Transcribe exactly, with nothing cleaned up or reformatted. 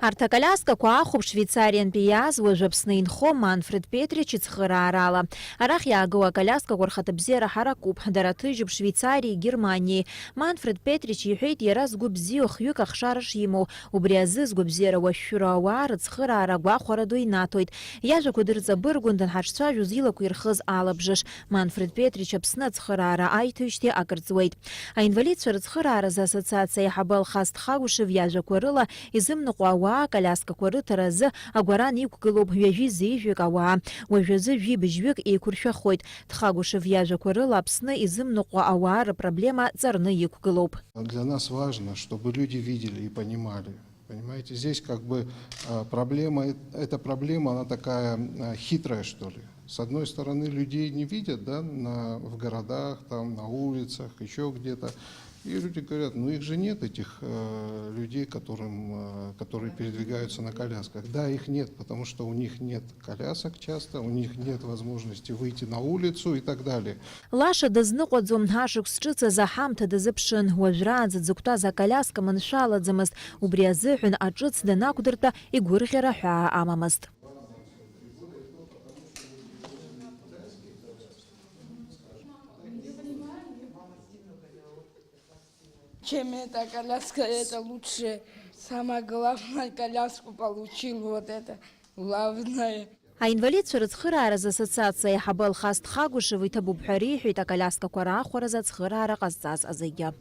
Арҭ акалиаскақәа ахәаԥш Швеицариантәи иааз уажә Аԥсны инхо Манфред Петрич ицхыраарала. Арахь иаагоу акалиаскақәа рхаҭабзиара ҳаракуп, дара ҭыжьуп Швеицариеи Германиеи. Манфред Петрич иҳәеит, иара згәы бзиоу хҩык ахшара шимоу, убри азы згәабзиара уашәшәыроу ауаа рыцхыраара агәахәара ду инаҭоит. Иажәақәа дырҵабыргәын, данҳацәажәоз илақәа ирхыз алабжыш. Манфред Петрич Аԥсны ацхыраара аиҭоижьҭеи акыр ҵуеит. Аинвалидцәа рыцхырааразы ассоциациа аиҳабы Алхас Тхагәышев иажәақәа рыла, изымныҟәо ауаа акалиаскақәа рыҭара азы агәаран иқәгылоуп ҩажәи зеижәҩык ауаа. Уажәазы жәибжьҩык еиқәыршәахоит. Тхагәышев иажәақәа рыла, Аԥсны изымныҟәо ауаа рыпроблема ҵарны иқәгылоуп. Для нас важно, чтобы люди видели и понимали. Понимаете, здесь как бы а, проблема, э- эта проблема, она такая а, хитрая, что ли. С одной стороны, людей не видят, да, на, в городах, там, на улицах, еще где-то. И люди говорят, ну их же нет, этих э, людей, которым, э, которые передвигаются на колясках. Да, их нет, потому что у них нет колясок часто, у них нет возможности выйти на улицу и так далее. Лаша дазныҟәаӡом, ашықәс ҿыц азы аҳамҭа дазыԥшын, уажәраанӡа дзықәтәаз акалиаска маншәалаӡамызт, убри азыҳәан аҿыц данақәдыртәа игәырӷьара ҳәаа амамызт. Чем эта коляска, это лучше. Самое главное, коляску получил, вот это главное. Аинвалидцәа рыцхырааразы ассоциациа аиҳабы Алхас Тхагәышев иҭабуп ҳәа реиҳәеит акалиаскақәа раахәаразы ацхыраара ҟазҵаз зегьы.